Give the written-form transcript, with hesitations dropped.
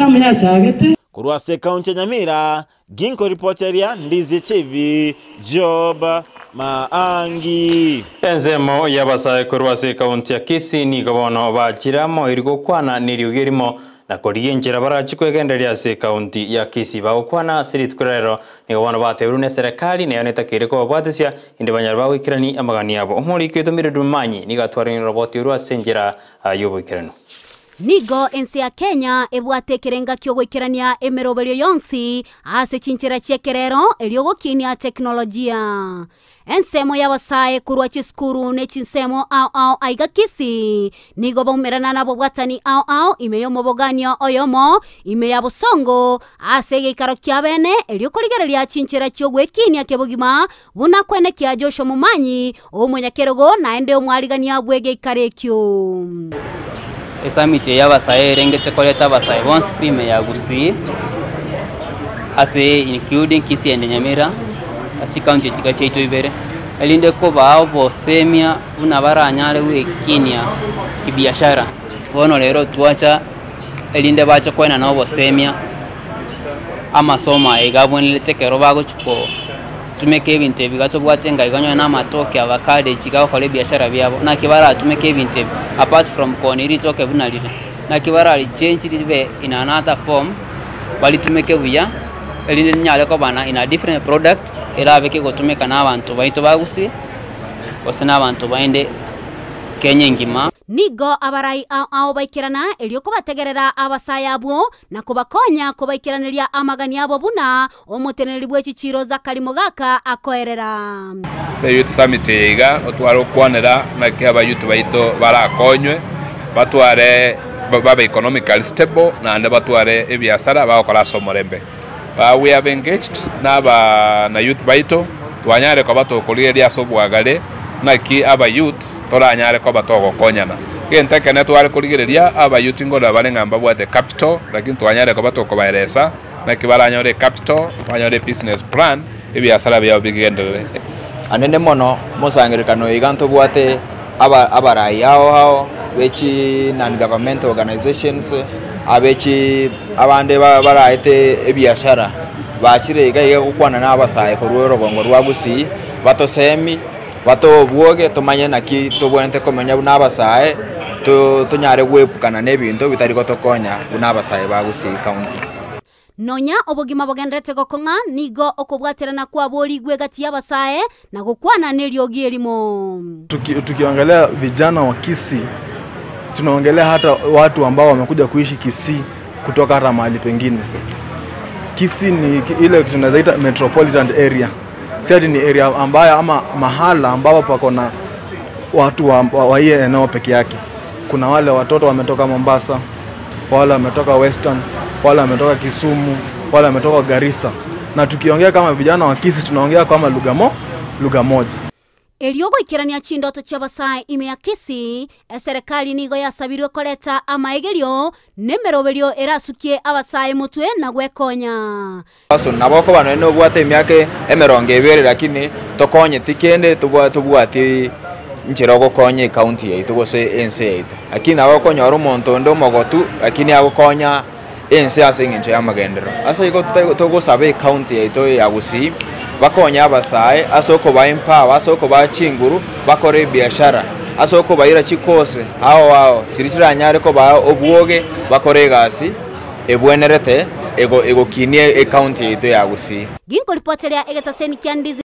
Yachagete. Korwa ase ekaunti ya Nyamira, ginkoripoteria Ndizi TV, Job Maangi. Ensemo y'abasae korwa ase ekaunti ya Kisii nigo bono bachire amo eri gokwana neriogi erimo na korigia enchera barachi kwegendereria ase ekaunti ya Kisii. Bagokwana ase rituko ria rero nigo bono batebiru na eserekari nero netakeire kobabwatesia inde banyare bagoikerani amagani abo. Omoriki oito Mildred Momanyi nigo atwaranire oroboti orwo ase enchera y'oboikeranu. Nigo ense ya Kenya ebwate ekerenga ki'ogoikerania emeroberio yonsi ase chinchera chi'ekerero erio gokinia teknolojia. Ensemo y'abasae korwa chisukuru ne chinsemo ao ao aiga Kisii nigo baumerana nabobwatani ao ao ime y'omoboganio oyomo ime ya Bosongo ase egeikaro kia bene erio korigereria chinchera chi'ogwekinia kebogima buna kwenekia Joshua Momanyi omonyakerogo naende omwarigania bw'egeikaro ekio. Esummit eye y'abasae erengete koreta abasae bonsi pi ime ya Gusii ase including Kisii and Nyamira ase chikaunti echi iga chiaito ibere, erinde kobaa obosemia buna baranyare goekinia kibiashara. Bono rero twacha erinde bache koenana obosemia amasomo aya iga abwenerete ekero bagochi kotumeka ebinto ebi iga tobwate ng'a iga onye na amatoke, avacado echi iga bagokora ebiashara biabo, naki baratumeke ebinto ebi apart from koonia ritoke buna rire, naki bararichange ribe in another form baritumeke buya erinde rinyare koba na in a different product erabe kegotumeka na abanto baito ba gusii gose na abanto baende Kenya engima. Nigo abarai ao ao baikerana erio kobategerera abasae abwo na kobakonya kobaikeraneria amagani abo buna omoteneneri bwe chichiiro Zakari Mogaka akoerera. Ase Youth Summit eye iga otware gokwanera naki abayouth baito barakonywe, batware babe economically stable naende batware ebiasara bagokora ase omorembe. We have engaged na aba na youth baito, twanyare koba tokorigereria ase obwagare naki aba youth toranyare koba togokonyana. Egento ekenene tware korigereria aba youth nkorora bare ng'a mbabwate capital lakini twanyare koba tokobaeresa naki baranyore ecapital, banyore ebusiness plan, ebiasara biabo bigenderere. Anene mono mosangererekano oyo iga ntobwate aba abarai ao ao be chi non governmental organizations, abe chi abande ba baraete ebiashara, bachire iga iga gokwana na abasae korwa orogongo rwa Gusii, batosemi, batoe obwoge tomanye naki tobwenerete komenya buna abasae, to tonyare goepukana na ebinto bitari gotokonya buna abasae ba Gusii County. Nonya obogima bogenderete gokong'a, nigo okobwaterana kwaborigwe egati y'abasae na gokwana neriogi erimo. Tukiongelea vijana wa Kisii, tunaongelea hata watu ambao wamekuja kuishi Kisii kutoka hata mahali pengine. Kisii ni ile kitu tunaweza ita metropolitan area, si ati ni area ambayo ama mahala ambapo pako na watu wa, wa, wa hiyo eneo peke yake. Kuna wale watoto wametoka Mombasa, wale wametoka Western, wale wametoka Kisumu, wale wametoka Garissa. Na tukiongea kama vijana wa Kisii tunaongea kama lugha mo, lugha moja. Erio goikerania chindoto chi'abasae ime ya Kisii, eserekari nigo yasabirwe koreta amaegerio na emeroberio erasukie abasae motwe na gwekonya. Ase nabo okoba nonya nobwate emiaka emerongo ebere lakini tokonyeti kende tobwati nchera ogokonya ecounty yaito gose ense yaito. Lakini nabo okonyora omonto onde omogotu lakini agokonya ense ase eng'encho y'amagenderero. Ase igo togosaba ecounty yaito ya Gusii bakonye abasae ase okobaa empower ase okobaa chinguru bakore ebiashara, ase okobaira chicourse ao ao chiria chiranyare kobaa obwoge bakore egasi ebwenerete egokinia ecounty yaito ya Gusii. Ginkoripoteria egetaseni kia Ndizi.